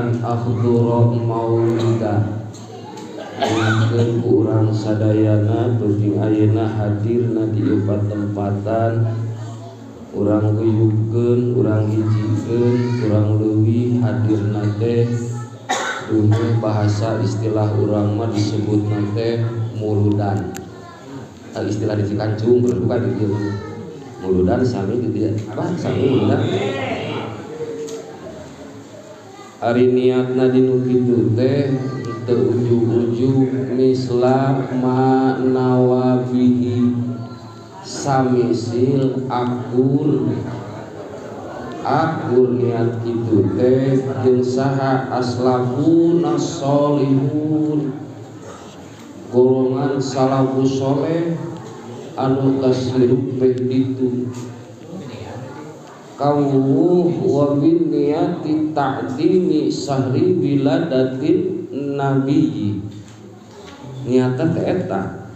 an ahdura maulida. Mungkin ku urang sadayana penting ayeuna hadirna di ieu patempatan urang guyubkeun, urang hijikeun, kurang leuwih hadirna teh duh bahasa istilah urang mah disebutna teh muludan. Istilah di Cikancung bukan di dieu. Muludan sami di dieu apa sami muludan. Ari niatna dinu kitu teh teu ujug-ujug misla ma nawabihi samisil akur akur niat kitu teh jeung saha aslafun as-solihun golongan salafus soleh anu tas hirup teh ditu kawuh wa bin niyati ta'dimi sahri wiladatin nabiyyi niatan teh eta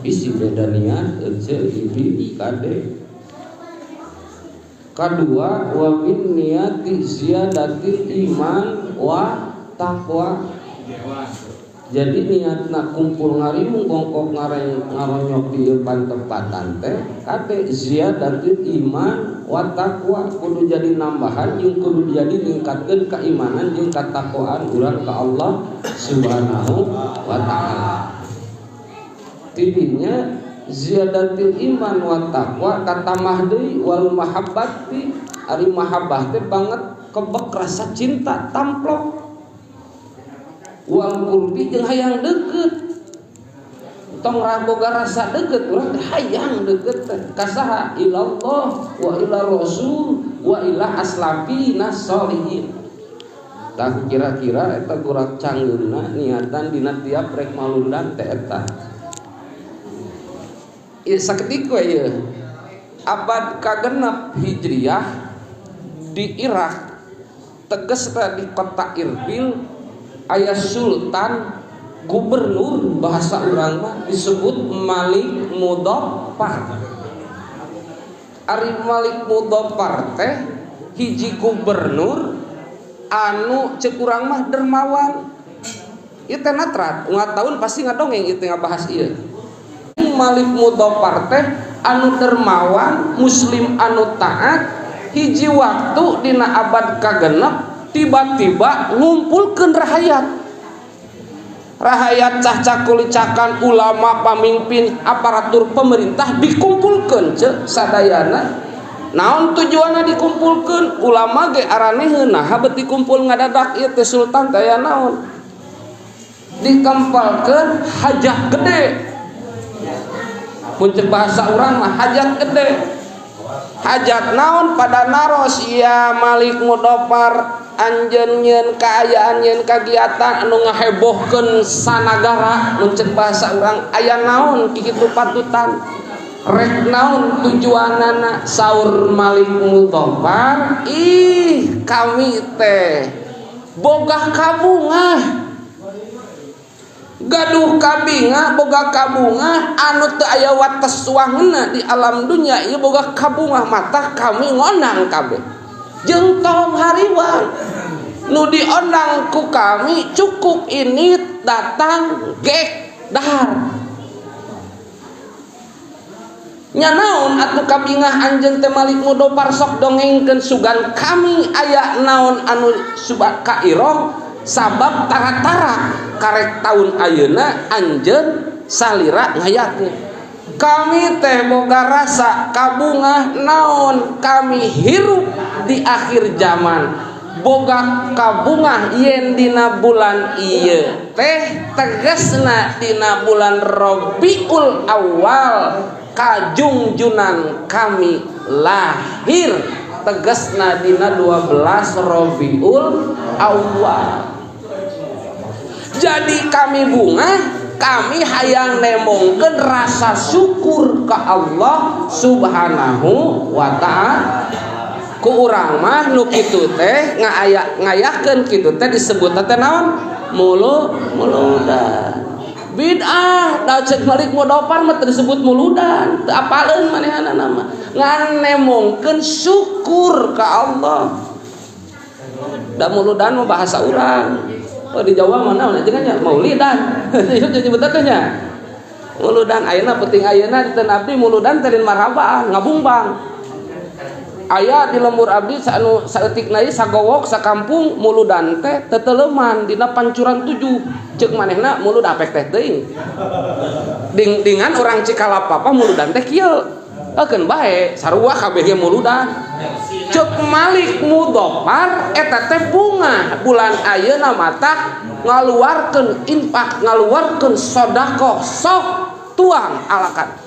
isi beda niat ece ibi kade kadua wa bin niyati ziyadatil iman wa taqwa. Jadi niatna kumpul ngariung kongkok ngaronyok di pantempatan teh kade ziyadatil iman wa taqwa kudu jadi nambahan jeung kudu jadi ningkatkeun keimanan jeung katakwaan urang ka Allah Subhanahu wa taala. Tidinya ziyadatil iman wa taqwa katamah deui wal mahabbati ari mahabbah teh banget kebek rasa cinta tamplok wal qurbi jeung hayang deukeut tong boga rasa deukeut urang teh hayang deukeut teh ka saha ilallah wa ila rasul wa ila aslafina sholihin. Tah kira-kira eta kurang canggeuna niatan dina tiap rek malundan teh eta. Ieu sakedik we ieu. Abad kagenep Hijriah di Irak tegasna di kota Irbil aya sultan gubernur bahasa urang mah disebut Malik Mudhaffar. Ari Malik Mudhaffar teh hiji gubernur anu ceuk urang mah dermawan. Ieu teh natrat, unggal tahun pasti ngadongeng ieu teh ngabahas ieu. Malik Mudhaffar teh anu dermawan, muslim anu taat, hiji waktu dina abad kagenep tiba-tiba ngumpulkeun rahayat. Rahayat cah-cakulicakan ulama, pamimpin, aparatur pemerintah dikumpulkeun ceu sadayana. Naon tujuanna dikumpulkeun? Ulama ge araneheun naha bet dikumpul ngadadak ieu teh sultan teh aya naon? Dikempalkeun hajat gede. Mun ceuk bahasa urang mah hajat gede. Hajat naon pada naros ya Malik Mudhaffar anjeun nyeun kaayaan nyeun kagiatan anu ngahebohkeun sanagara mun ceuk bahasa urang aya naon kitu patutan rek naon tujuanana saur Malik Mudhaffar ih kami teh boga kabungah gaduh kabingah boga kabungah anu teu aya wates wangeuna di alam dunya ieu boga kabungah mata kami ngondang kabeh jeung tong hariwang nu diondang ku kami cukup ini datang gek dahar nya naon atuh kabingah anjeun teh Malik Mudhaffar sok dongengkeun sugan kami aya naon anu subak kairong sabab tara-tara karek tahun ayeuna anjeun salira ngayakeun kami teh boga rasa kabungah naon kami hirup di akhir zaman boga kabungah yen dina bulan ieu teh tegasna dina bulan Rabiul Awal kajungjunan kami lahir tegasna dina 12 Rabiul Awal. Jadi kami bunga, kami hayang nemongkeun rasa syukur ke Allah Subhanahu wa ta'ala. Ku urang mah nu kitu teh ngayakeun kitu teh disebut teh naon? Muludan. Bid'ah, da ceuk Malik Mudhaffar mah teu disebut muludan, teu apaleun manehanana mah. Ngan nemongkeun syukur ka Allah. Da muludan mah bahasa urang. Oh di Jawa mah naon aja nya maulidan. Itu nyebutan teh nya. Muludan ayeuna penting ayeuna di teu abdi muludan teh marhaba ngabungbang. Aya di lembur abdi anu saeutikna ieu sagowok sakampung muludan teh teteleuman dina pancuran 7. Ceuk manehna mulud apek teh teuing. Ding-dingan urang Cikalapa muludan teh kieu. Eukeun bae sarua kabeh ge muludan. Ceuk Malik Mudofar eta teh bunga bulan ayeuna mata ngaluarkeun infak, ngaluarkeun sedekah, sok tuang alakan.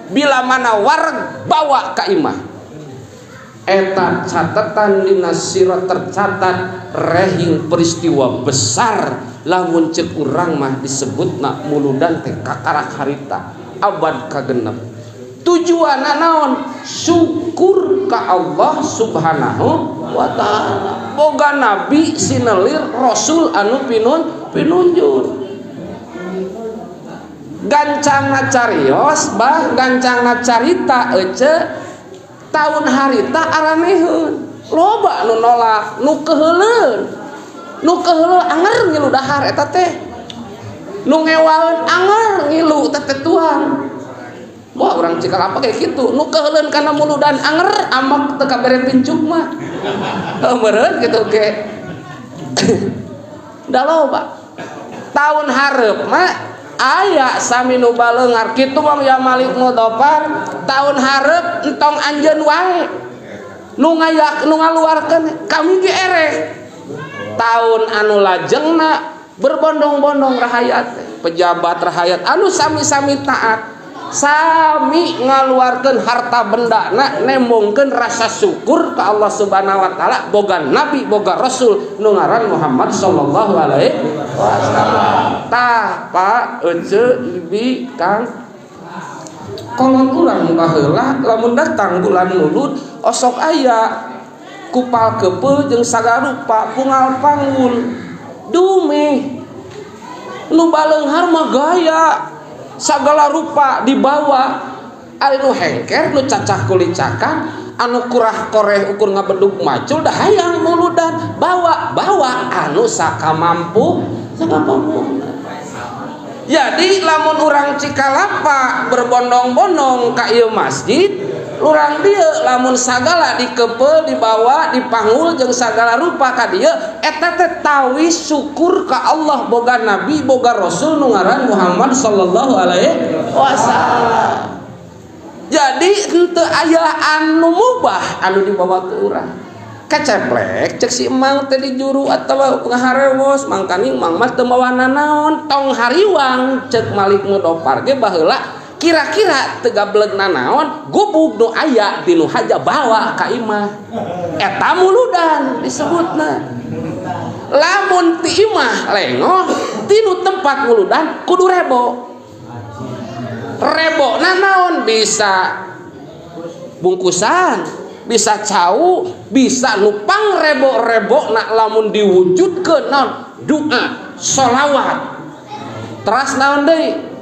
Bila mana wareg bawa ka imah. Eta catatan dina sirah tercatat rehing peristiwa besar lamun ceuk urang mah disebutna muludan teh kakarak harita abad kagenep. Tujuanna naon? Syukur ka Allah Subhanahu wa taala. Boga nabi sinelir rasul anu pinunjul. Gancangna carios bah gancangna carita ece tahun harita araneheun loba nu nolak nu keuheuleun anger ngilu dahar eta teh nu ngewaeun anger ngilu tetetuan. Wah urang Cikalapa kayak gitu nu keuheuleun kana muludan anger amak teu kabere pincuk mah meureun kitu ge. Da loba tahun hareup mah aya sami nu baleungar kitu mah ya Malik Mudofar tahun hareup entong anjeun wae nu ngayak nu ngaluarkeun kami ge ereh. Tahun anu lajengna berbondong-bondong rahayat pejabat rahayat anu sami-sami taat sami ngaluarkeun harta bendana nembongkeun rasa syukur ka Allah Subhanahu wa taala boga nabi boga rasul nu ngaran Muhammad sallallahu alaihi wasallam. Tah Pak ece ibi Kang kolot urang baheula lamun datang bulan Mulud osok aya kupal kepeul jeung sagarupa pungal panggul dumeh nu baleunghar mah gaya sagala rupa dibawa ari nu hengker nu cacah kulicakan anu kurah koreh ukur ngabedug macul dah hayang muludan bawa bawa anu sakamampu sakamampu. Jadi lamun urang Cikalapa berbondong-bondong ka ieu masjid urang dieu lamun sagala dikepeul dibawa dipanggul jeung sagala rupa ka dieu eta teh tawis syukur ka Allah boga nabi boga rasul nu ngaran Muhammad sallallahu alaihi wasallam. Jadi henteu aya anu mubah anu dibawa ke urang. Kaceplek cek si emang teh di juru atawa ngaharewos mangkaning mang mah teu mawa nanaon tong hariwang cek Malik Mudofar ge baheula kira-kira teu gableg nanaon gubug nu aya di nu haja bawa ka imah eta muludan disebutna. Lamun ti imah lengoh tinu tempat muludan kudu rebo. Rebo nanaon bisa bungkusan, bisa cau, bisa nupang rebo-rebo nak lamun diwujudkeun naon doa, sholawat. Teras naon deui?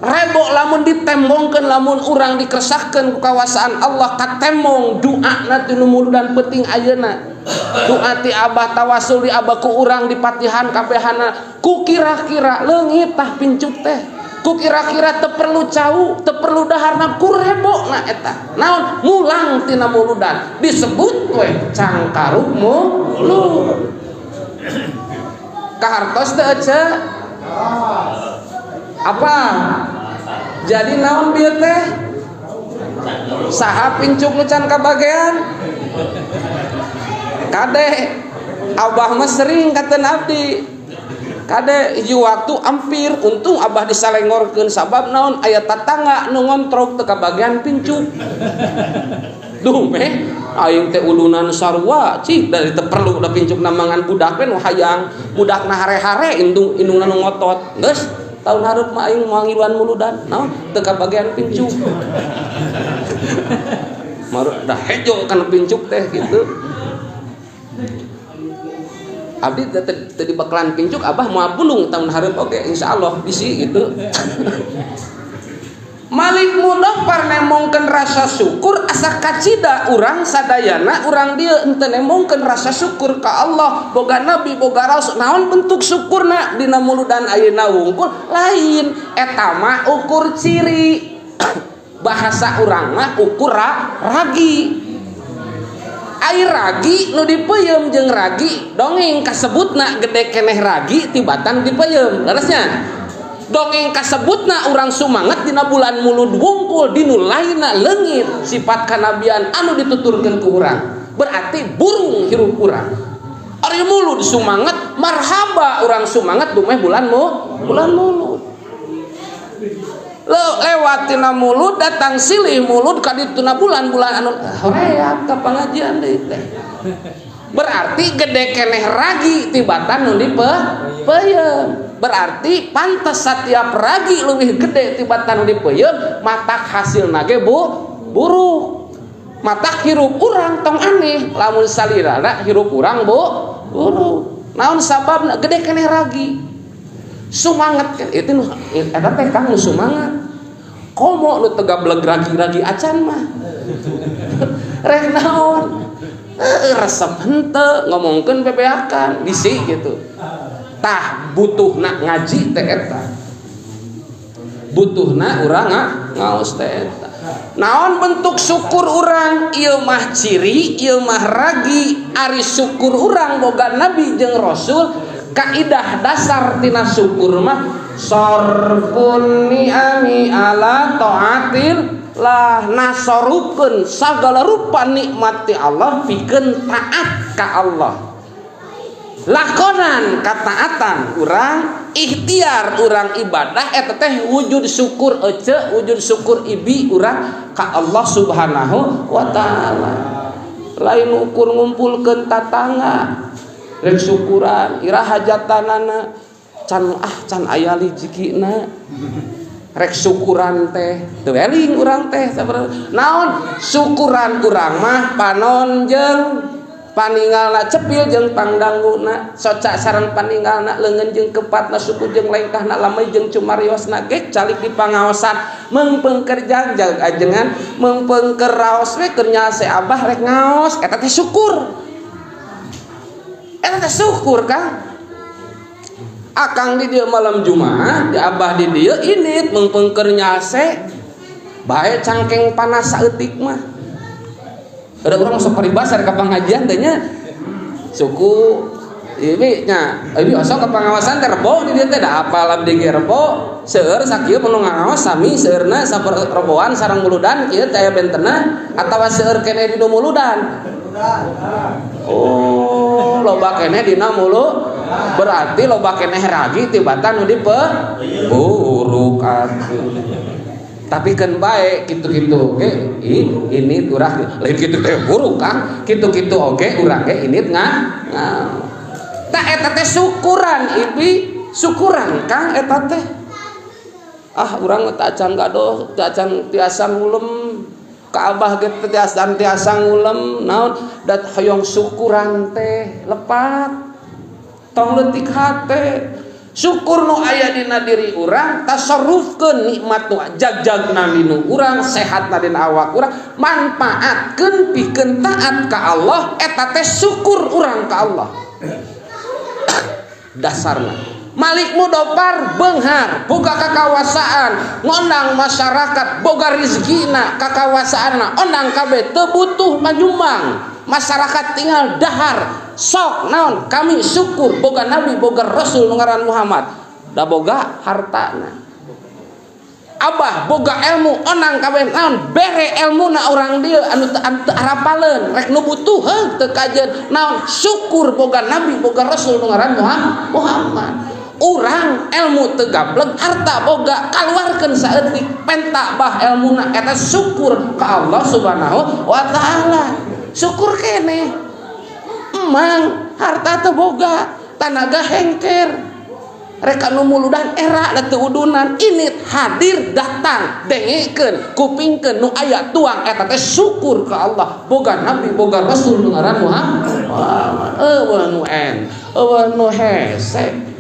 Rebo lamun ditembongkeun lamun urang dikersahkeun ku kawasaan Allah katembong doana ti nu muludan peuting ayeuna. Doa ti abah tawasul di abah ku urang dipatihan kabehana ku kira-kira leungit tah pincuk teh. Ku kira-kira teu perlu cau, teu perlu daharna ku rebona eta. Naon mulang tina muludan disebut we cangkaruk mulud. Kahartos teu ece? Apa? Jadi naon bieu teh? Saha pincuk nu can kabagean? Kade abah mah sering katen abdi. Kade hiji waktu ampir untung abah disalengorkeun sabab naon aya tatangga nu ngontrok teu kabagean pincuk. Dumeh aing teh ulunan sarua cik dari teu perlu da pincuk namangan budak we nu hayang budakna hare-hare indung indungna nu ngotot. Geus tahun hareup mah aing moal ngiluan muludan naon teu kabagean pincuk. Maru dah hejo kana pincuk teh kitu. Abdi teu dibekalan pincuk abah moal pulung tahun hareup oge insyaallah bisi gitu. Malik Mudofar nemongkeun rasa syukur asa kacida urang sadayana urang dieu henteu nemongkeun rasa syukur ka Allah boga nabi boga rasul naon bentuk syukurna dina muludan ayeuna wungkul lain eta mah ukur ciri bahasa urang mah ukur ragi air ragi nu dipeuyeum jeung ragi dongeng kasebutna gede keneh ragi tibatan dipeuyeum leresnya dongeng kasebutna urang sumanget dina bulan mulud wungkul dinu lainna leungit sifat kanabian anu dituturkeun ku urang berarti burung hirup urang ari mulud sumanget marhaba urang sumanget dumeh bulan bulan mulud lewat tina mulud datang silih mulud ka dituna bulan-bulan anu hoream ka pangajian deui teh berarti gede keneh ragi tibatan nu dipeuyeum berarti pantes setiap ragi leuwih gede tibatan nu dipeuyeum matak hasilna ge buruk matak hirup urang tong aneh lamun salirana hirup urang buruk naon sababna gede keneh ragi sumanget itu eta teh Kang nu sumanget komo nu teu gableg ragi-ragi acan mah rek naon resep henteu ngomongkeun bebeakan bisi gitu tah butuhna ngaji teh eta butuhna urang ngaos teh eta naon bentuk syukur urang ieu mah ciri ieu mah ragi ari syukur urang boga nabi jeung rasul kaidah dasar tina syukur mah sorfun ni'ami ala taatil lah nasorukeun sagala rupa nikmat ti Allah pikeun taat ka Allah lakonan kataatan urang ikhtiar urang ibadah eta teh wujud syukur ece wujud syukur ibi urang ka Allah Subhanahu wa taala lain ukur ngumpulkeun tatangga rek syukuran ira hajatanana can ah can aya lijikina rek syukuran teh teu eling urang teh naon syukuran urang mah panon jeung paningalna cepil jeung pangdangguna soca sareng paningalna leungeun jeung kepatna suku jeung lengkahna lamai jeung cumariosna ge calik di pangaosan meungpeungker jagjag ajengan meungpeungker raos we keur nyase abah rek ngaos eta teh syukur eta teh syukur Kang akang di dieu malam Jumaah di abah di dieu init meungpeungker nyase bae cangkeng panas saeutik mah ada orang sok paribasa ka pangajian teh nya suku ieu nya ieu osok ka pangawasan teh rebo di dieu teh da apal abdi ge rebo seueur sakieu nu ngaos sami seueurna sapereboan sareng muludan kieu teh aya bentena atawa seueur keneh di nu muludan oh loba keneh dina mulu berarti loba keneh ragi tibatan nu dipe buruk atuh tapi kan baik gitu-gitu oke ini urang lain kitu teh buruk Kang kitu-kitu oke urang ge ini tah eta teh syukuran ibi syukuran Kang eta teh ah urang teh acan gadoh teh acan tiasa ngulem ka abah ge teh tiasa ngulem naon dat hoyong syukuran teh lepat tong leutik hate syukur nu aya dina diri urang tasarrufkeun nikmat nu jagjagna dinu urang sehatna dina awak urang manfaatkeun pikeun taat ka Allah eta teh syukur urang ka Allah dasarna Malik Mudofar beunghar boga kakawasaan ngondang masyarakat boga rezekina kakawasaanna ondang kabeh teu butuh manyumbang masyarakat tinggal dahar sok naon kami syukur boga nabi boga rasul nu ngaran Muhammad da boga hartana abah boga ilmu onang kabeh naon bere ilmuna urang dieu anu teu arapaleun rek nu butuh heuh teu kajeun naon syukur boga nabi boga rasul nu ngaran Muhammad urang ilmu teu gablek harta boga kaluarkeun saeutik penta bah ilmuna eta syukur ka Allah Subhanahu wa taala syukur keneh emang harta teu boga tanaga hengker rek anu muludan era da teu udunan ini hadir datang dengekeun kupingkeun nu aya tuang eta teh syukur ka Allah boga nabi boga rasul nu ngaran Muhammad eueuh nu en eueuh nu hese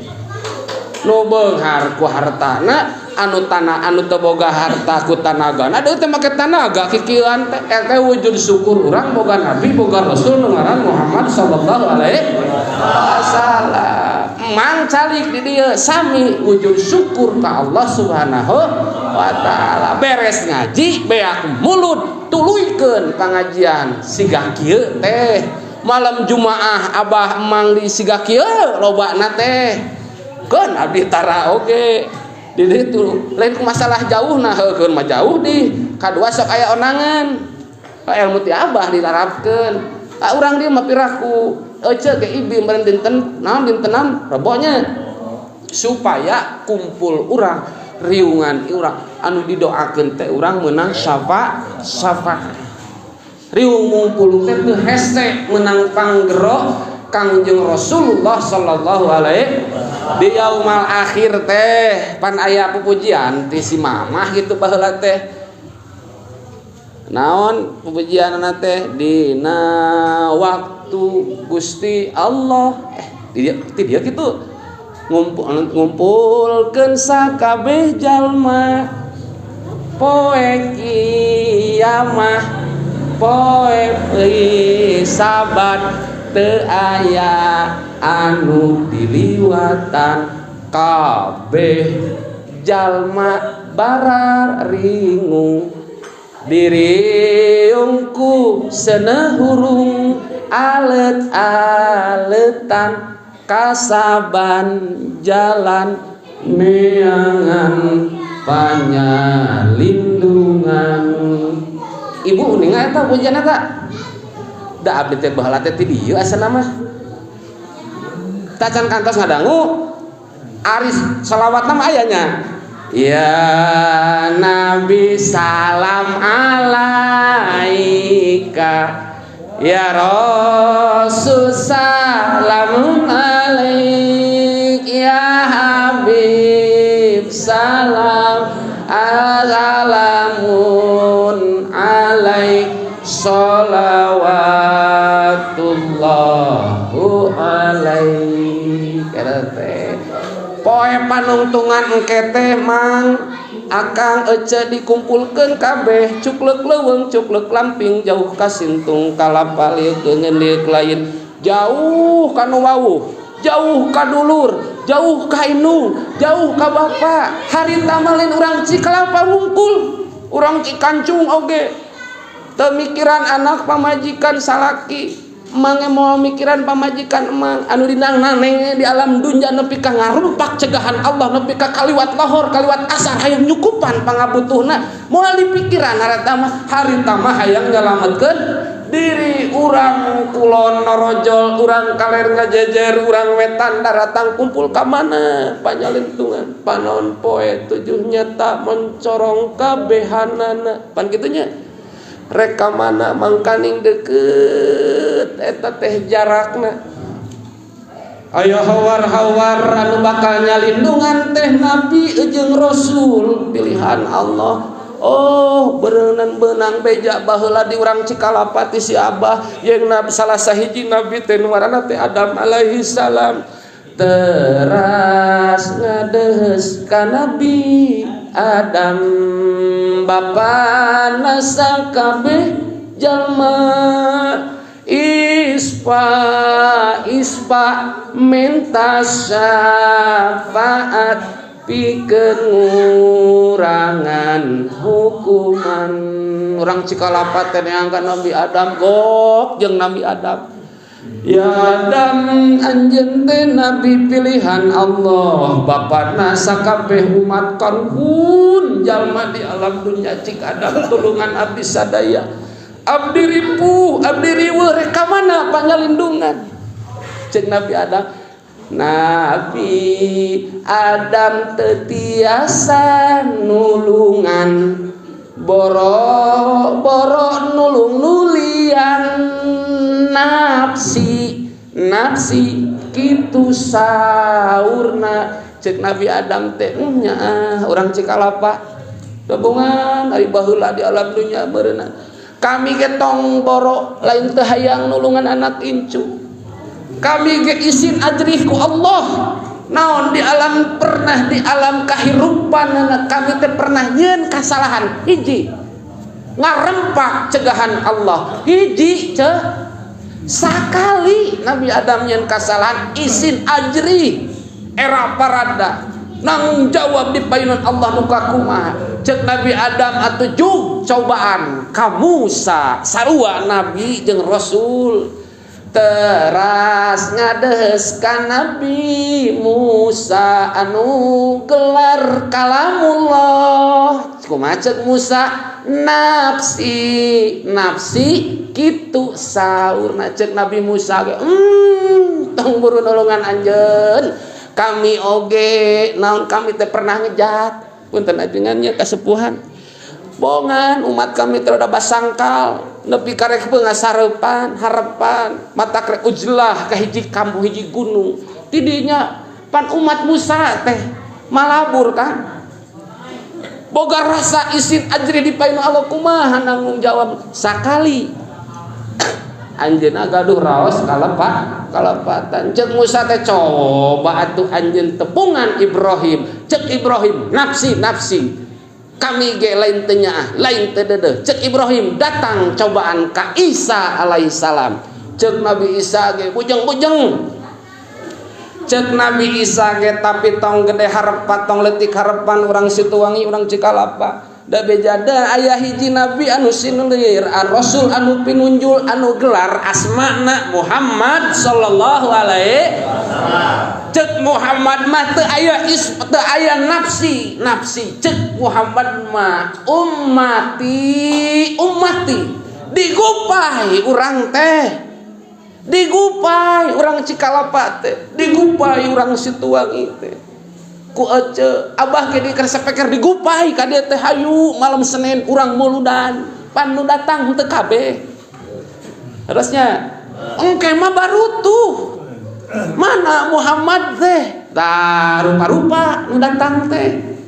nu beunghar ku hartana Anu tanah anu teu boga harta ku tanagana deui teh make tanaga kikieuan teh eta wujud syukur urang boga nabi boga rasul nu ngaran Muhammad sallallahu alaihi wasallam. Mang calik di dieu sami wujud syukur ka Allah Subhanahu wa taala. Beres ngaji beak mulut tuluykeun pangajian siga kieu teh. Malam Jumaah abah emang di siga kieu lobana teh. Keun abdi tara oge. Di ditu lain masalah jauh nah heukeun mah jauh di kadua sok aya onangan. Ka ilmu ti abah dilarapkeun. Ka urang dieu mah piraku ece ge ibi meureun dinten naon dintenan rebonya supaya kumpul urang riungan urang anu didoakeun teh urang meunang syafaat. Riung ngumpul teh teu hese meunang panggero Kangjeng Rasulullah sallallahu alaihi di yaumal akhir teh pan aya pupujian ti si mamah gitu baheula teh. Naon pupujianna teh dina waktu Gusti Allah ti dia kitu ngumpulkeun sakabeh jalma poe kiamah poe sabat teu aya anu diliwatan kabeh jalma bararingung diriungku senehurung alet-aletan kasaban jalan neangan panyalindungan. Ibu uninga eta pujian eta da abdi teh baheula teh ti dieu asana mah tacan kantos ngadangu aris selawatna mah aya nya ya nabi salam alaika ya rasul salamun alaik ya habib salam assalamun alaik sholawatullahu alaik. Eta teh poe panungtungan engke teh mang akang ece dikumpulkeun kabeh cuklek leuweung cuklek lamping jauh ka sintung kalapa lieu keungeun lieu lain jauh ka nu wawuh jauh ka dulur jauh ka indung jauh ka bapa harita mah lain urang Cikalapa wungkul urang Cikancung oge teu mikiran anak pamajikan salaki emang moal mikiran pamajikan emang anu dinang-naneng di alam dunya nepi ka ngarumpak cegahan Allah nepi ka kaliwat lohor kaliwat asar hayang nyukupan pangabutuhna moal dipikiran harita mah harita mah hayang nyalametkeun diri urang kulon norojol urang kaler ngajejer urang wetan daratang kumpul ka mana panyalintungan panon poe tujuh nyata mencorong kabehanana pan kitu nya rek ka mana mangkaning deukeut eta teh jarakna aya hawar-hawar anu bakal nyalindungan teh nabi jeung rasul pilihan Allah. Oh berenang benang beja baheula di urang Cikalapa ti si abah jeung nabi salah sahiji nabi teh nu ngaranna teh Adam alaihi salam teras ngadeheus ka Nabi Adam bapana sakabeh jalma ispa ispa minta syafaat pikeun ngurangan hukuman. Urang Cikalapa teh neangkeun Nabi Adam gok jeung Nabi Adam. Ya Adam anjeun teh nabi pilihan Allah bapana sakabeh umat karuhun jalma di alam dunya cik Adam tulungan abdi sadaya abdi ripuh abdi riweuh rek ka mana panyalindungan cek Nabi Adam. Nabi Adam teu tiasa nulungan boro-boro nulung nulian nafsi nafsi kitu saurna cek Nabi Adam teh nya urang Cikalapa gabungan ari baheula di alam dunya meureunna kami ge tong boro lain teu hayang nulungan anak incu kami ge isin ajrih ku Allah Naon di alam pernah di alam kahirupan kami teh pernah nyeun kasalahan hiji ngarempak cegahan Allah hiji ce sakali Nabi Adam nyeun kasalahan isin ajri era parada nanggung jawab di payunan Allah nu kakumaha cek Nabi Adam atuh jug cobaan ka Musa sarua nabi jeung rasul teras ngades ka Nabi Musa anu gelar kalamullah kumaha cek Musa nafsi nafsi kitu saurna cek Nabi Musa ge tong buru nolongan anjeun kami oge naon kami teh pernah ngejat punten ajengannya kasepuhan bongan umat kami teh rada basangkal nepi karek pengasareupan harapan mata krek ujlah ka hiji kampung hiji gunung tidinya pan umat Musa teh malabur kan boga rasa isin ajri di payun Allah kumaha nanggung jawab sakali anjeunna gaduh raos kalepatan cek Musa teh coba atuh anjeun tepungan Ibrahim cek Ibrahim nafsi nafsi kami ge lain teu nyaah lain teu deudeuh cek Ibrahim datang cobaan ka Isa alaihissalam cek Nabi Isa ge bujeng-bujeng cek Nabi Isa ge tapi tong gede harepan tong leutik harepan urang Situwangi urang Cikalapa da bejada aya hiji nabi anu sinulir ar-rasul anu pinunjul anu gelar asmana Muhammad sallallahu alaihi wasallam cek Muhammad mah teu aya teu aya nafsi nafsi cek Muhammad mah ummati ummati digupai urang teh digupai urang Cikalapa teh digupai urang Situwangi teh ku ece abah ge dikesepeker digupai ka dieu teh hayu malam Senin urang muludan pan nu datang teu kabeh harusnya engke mah baru tuh mana Muhammad teh tah rupa-rupa nu datang teh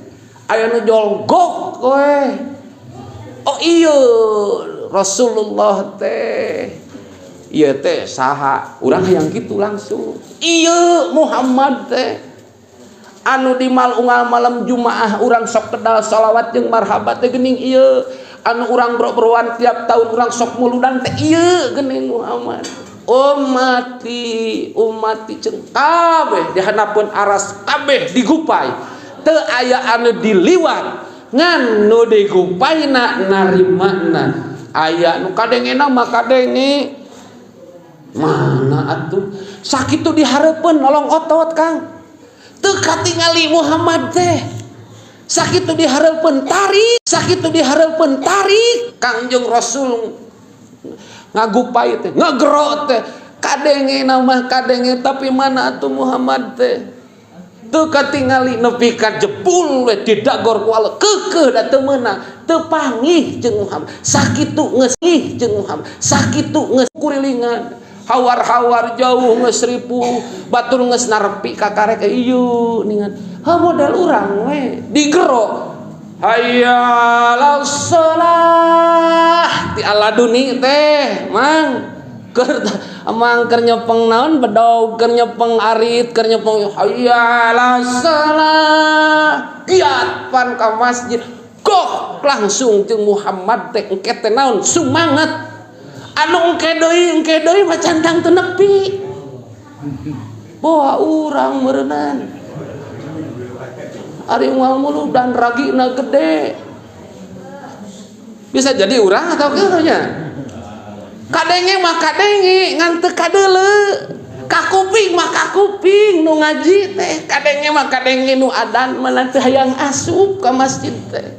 aya nu jolgok we oh iya Rasulullah teh ieu teh saha urang hayang kitu langsung iya Muhammad teh anu di mal unggal malam Jumaah urang sok kedal sholawat jeung marhabat teh geuning ieu anu urang bro-broan tiap tahun urang sok muludan teh ieu geuning Muhammad ummati ummati jeung kabeh dihanapeun aras kabeh digupai teu aya anu diliwat ngan nu digupaina narimana aya nu kadengena mah kadenge mana atuh sakitu dihareupeun nolong otot Kang teu katingali Muhammad teh sakitu dihareupeun tarik sakitu dihareupeun tarik Kangjeng Rasul ngagupai teh ngegero teh kadenge mah kadenge tapi mana atuh Muhammad teh teu katingali nepi ka jebul we didagor ku Allah keukeuh da teu meunang teu panggih jeung Muhammad sakitu geus jeung Muhammad sakitu geus kurilingan hawar-hawar jauh geus ripuh batur geus narepi ka karek ieu ningan ha modal urang we digero hayya 'alas shalah ti aladuni teh mang keur amang keur nyepeng naon bedog keur nyepeng arit keur nyepeng hayya 'alas shalah kiat pan ka masjid goh langsung jeung Muhammad teh engke teh naon sumangat anu engke deui mah candang teu nepi bawa urang meureunnan ari unggal muludan ragina gede bisa jadi urang atau kieu nya kadenge mah kadenge ngan teu kadeuleu kakuping mah kakuping nu ngaji teh kadenge mah kadenge nu adan mah teu hayang asup ka masjid teh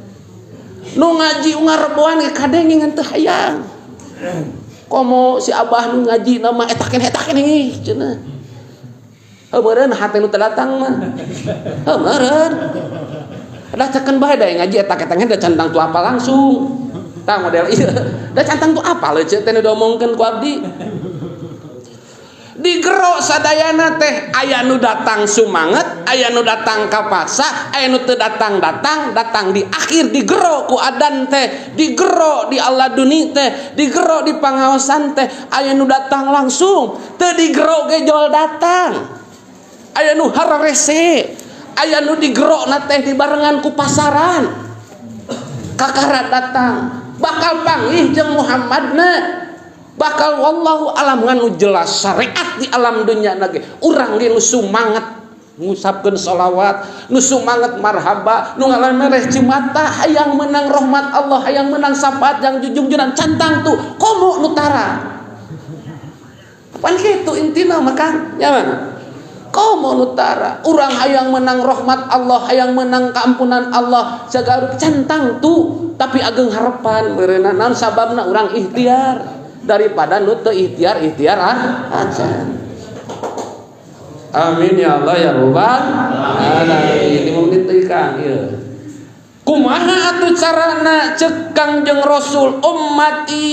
nu ngaji unggal reboan ge kadenge ngan teu hayang komo si abah nu ngaji nama eta keneh cenah heuh meureun hate nu teu datang mah heuh meureun da cekeun bae da ngaji eta ketengnya da cantang tu apa langsung tah model ieu da cantang tu apa leuceut teh nu diomongkeun ku abdi digero sadayana teh aya nu datang sumanget aya nu datang kapaksa aya nu teu datang datang di akhir digero ku adan teh digero di Allah duni teh digero di pangaosan teh aya nu datang langsung teu digero ge jol datang. Aya nu hararese, aya nu digerokna teh dibarengan ku pasaran. Kakara datang, bakal panggih jeung Muhammadna. Bakal wallahu alam ngan nu jelas syariat di alam dunya na ge. Urang ge nu sumanget ngusapkeun sholawat, nu sumanget marhaba, nu ngalamereh cimata hayang menang rahmat Allah, hayang menang syafaat yang jujung-junan cantang tuh komo nu tara. Pan kitu intina mah Kang, nya mah. Komo nu tara, urang hayang menang rahmat Allah, hayang menang keampunan Allah, jaga cantang tuh, tapi ageng harapan meureunna naon sababna urang ikhtiar daripada nu teu ikhtiar ikhtiar acan. Amin ya Allah ya Rabbal alamin. 5 menit deui Kang ieu. Kumaha atuh carana ceuk Kangjeng Rasul ummati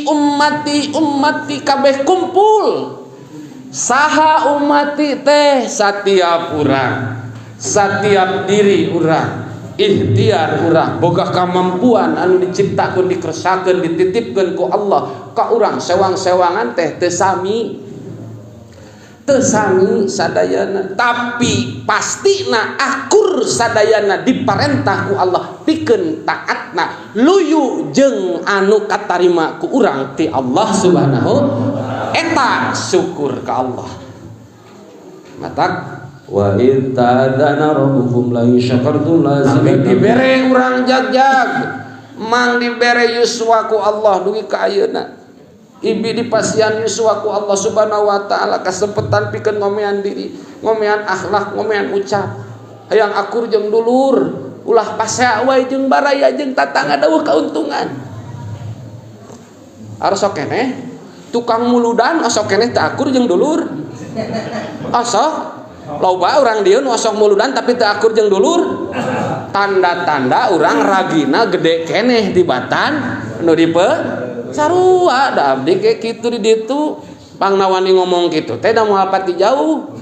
ummati ummati kabeh kumpul. Saha ummati teh satiap urang, satiap diri urang, ikhtiar urang boga kamampuan anu diciptakeun dikersakeun dititipkeun ku Allah ka urang sewang-sewangan teh teu sami. Sami sadayana tapi pastina akur sadayana diparentah ku Allah pikeun taatna luyu jeung anu katarima ku urang ti Allah Subhanahu eta syukur ka Allah matak wa in ta'adzana rabbukum la in syakartum la azidannakum dibere urang jag-jag mang dibere yuswa ku Allah dugi ka ayeuna ibi di pasian yuswa ku Allah Subhanahu wa taala kasempetan pikeun ngomean diri, ngomean akhlak, ngomean ucap. Hayang akur jeung dulur, ulah pasea wae jeung baraya jeung tatangga dawuh kauntungan. Arosok keneh tukang muludan osok keneh teu akur jeung dulur. Osok loba urang dieu nu osok muludan tapi teu akur jeung dulur. Tanda-tanda urang ragina gede keneh di batan nu dipe sarua da abdi ge kitu di ditu pangnawani ngomong kitu teh da moal pati jauh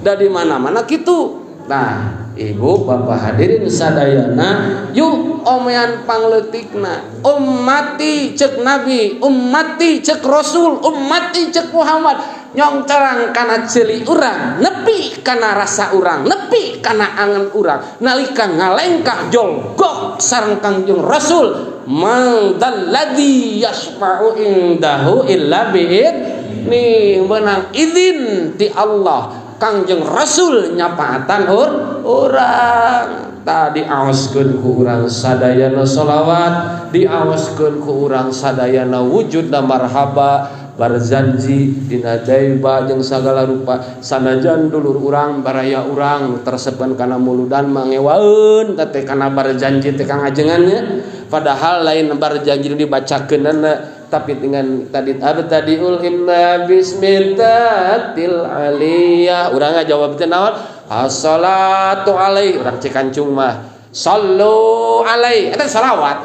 da di mana-mana kitu. Nah, ibu bapak hadirin sadayana yuk omean pangleutikna ummati ceuk nabi, ummati ceuk rasul, ummati ceuk Muhammad nyong terang kana ceuli urang, nepi kana rasa urang, nepi kana angen urang nalika ngalengkah jolgok sareng Kangjeng Rasul man dalladzi yasfa'u indahu illa bi'idni menang izin ti Allah Kangjeng Rasul nyapaatan urang tadi diawaskeun ku urang sadayana sholawat, diawaskeun ku urang sadayana wujudna marhaba barzanji dina daiba jeung sagala rupa sanajan dulur urang baraya urang terseban kana muludan mangewaeun teh kana barzanji teh kangajengannya padahal lain barzanji dibacakeunana tapi dengan tadi abtadiul imna bismillatil aliyah urang ngajawab teh naon assalatu alaihi urang cikancung mah sallu alaihi eta selawat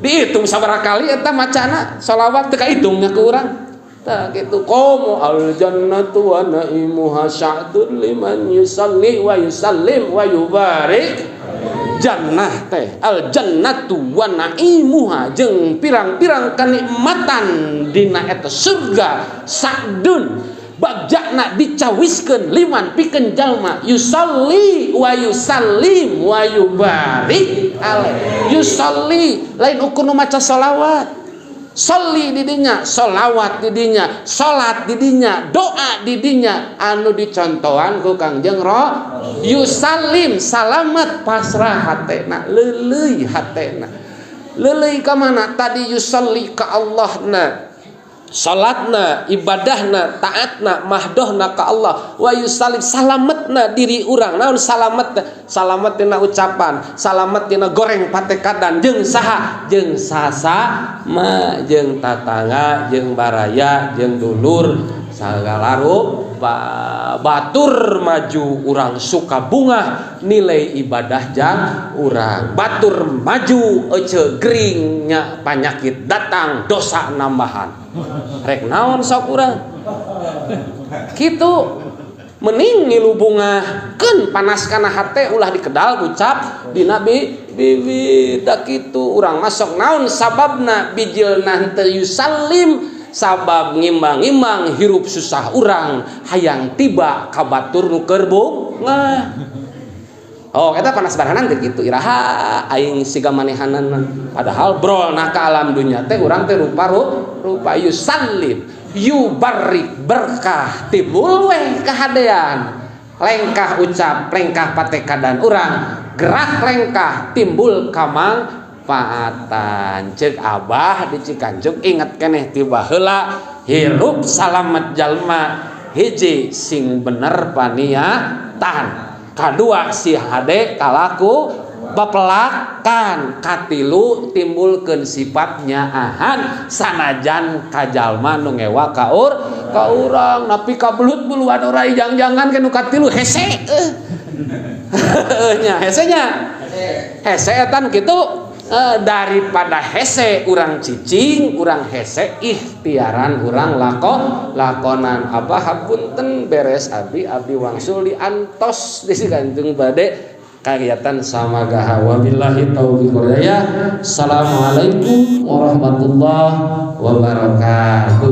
dihitung sabaraha kali eta macana selawat teu kaitungnya ku urang. Tah kitu komo al jannatu wa naimuha sya'dun liman yusalli wa yusallim wa yubarik jannah teh al jannatu wa naimuha jeung pirang-pirang kenikmatan dina eta surga sa'dun bagjana dicawiskeun liman pikeun jalma yusalli wa yusallim wa yubarik alaih yusalli lain ukur nu maca sholawat sholli didinya, sholawat didinya, sholat didinya, doa didinya anu dicontohan ku Kangjeng yusalim salamat pasrah hatena leuleuy hatena leuleuy ka mana tadi yusalli ka Allahna salatna, ibadahna, taatna, mahdohna ka Allah wa yusalim salametna diri urang naon salametna salamet dina ucapan salamet dina goreng patekadan jeung saha jeung sasama jeung tatangga jeung baraya jeung dulur sagala rupa batur maju urang suka bunga nilai ibadah jang urang batur maju ece geringnya panyakit datang dosa nambahan rek naon sok urang kitu mending ngilu bungah keun panas kana hate ulah dikedal ucap dina bibir da kitu urang masuk naon sababna bijilna henteu yusallim Sabab ngimbang-ngimbang hirup susah urang hayang tiba ka batur nu keur bungah. Oh, eta panas barahanan teh kitu, iraha aing siga manehanana. Padahal brolna ka alam dunya teh urang teh rupa rupa yusallim yubarik, berkah timbul weh kahadean. Lengkah ucap, lengkah patekadan urang, gerak lengkah timbul kamangfaatan. Cek Abah di Cikancung, inget keneh ti baheula, hirup salamet jalma hiji sing bener paniatan, kadua si hade kalaku pepelakan, katilu timbulkeun sifat nyaahan sanajan kajalma nu ngewa ka urang nepi ka belut buluan ora. Jang-jangan ke nu katilu hese nya, hese nya, hese eta nu kitu. Daripada hese urang cicing, urang hese ikhtiaran urang lakonan. Abah hapunten, beres abdi, abdi wangsul diantos di Sigantung bade kegiatan sama gaha. Wabillahi taufiq wal hidayah. Assalamualaikum warahmatullahi wabarakatuh.